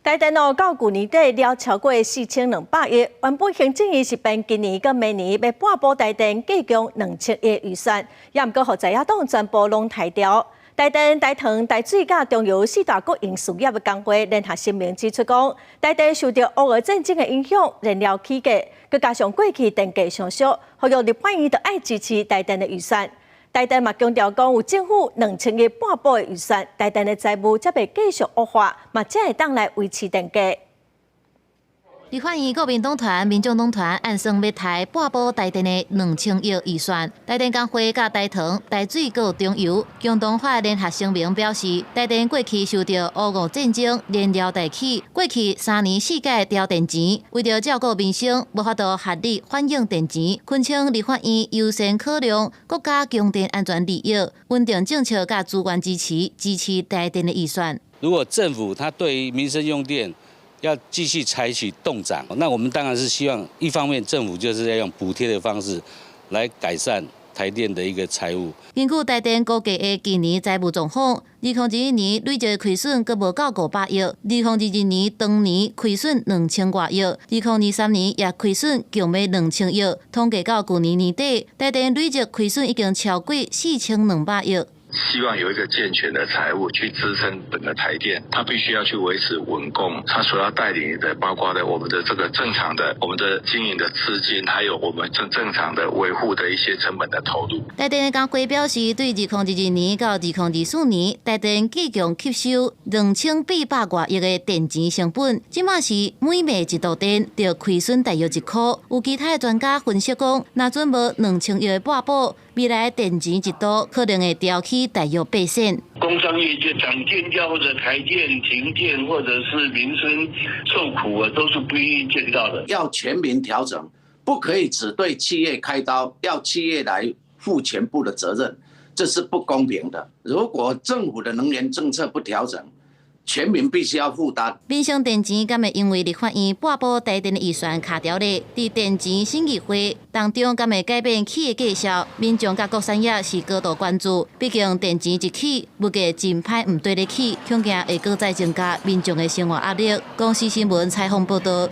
台電哦，到舊年底了超過4200億。原本行政院是編今年佮明年欲撥補台電計共2000億預算，也毋過予在野黨全部攏刣掉。台電、台糖、台水佮中油四大國營事業的工會聯合聲明指出講，台電受著烏俄戰爭的影響，燃料起價，閣加上過去電價上俗，呼籲立法院著愛支持台電的預算。台電嘛強調講，有政府2000億撥補的預算，台電的財務才袂繼續惡化，嘛才會當來維持電價。立法院國民黨團、民眾黨團按算欲刣撥補台電的2000億預算，台電工會佮台糖、台水閣中油共同發聯合聲明表示，台電過去受著烏俄戰爭、燃料大起，過去三年四改調電錢，為著照顧民生，無法度合理反映電錢，懇請立法院優先考量國家供電安全利益，穩定政策佮資源支持，支持台電的預算。如果政府它對於民生用電，要繼續採取凍漲，那我們當然是希望一方面政府就是要用補貼的方式來改善台電的一個財務。根據台電估計的今年財務狀況，2021年累計虧損閣無夠500億，2022年當年虧損2000外億，2023年也虧損共欲2000億，統計到舊年年底，台電累計虧損已經超過4200億。希望有一個健全的財務去支撐整個台電，它必須要去維持穩供，它所要帶領的包括的我們的這個正常的我們的經營的資金，還有我們正正常的維護的一些成本的投入。台電的工會表示，對2022年到2024年，台電計共吸收2800外億的電錢成本，這馬是每賣一度電就虧損大約1箍。有其他的專家分析講，若準無2000億的撥補，未來電錢一度可能會調起大約8仙。工商業界漲電價或者台電停電，或者是民生受苦啊，都是不願意見到的。要全民調整，不可以只對企業開刀，要企業來負全部的責任，這是不公平的。如果政府的能源政策不調整，全民必須要負擔。民生電錢敢會因為立法院撥補台電的預算卡佇咧？佇電錢審議會當中，敢會改變起的價數？民眾佮各產業是高度關注。畢竟電錢一起，物價真歹毋綴咧起，恐驚會閣再增加民眾的生活壓力。公視新聞採訪報導。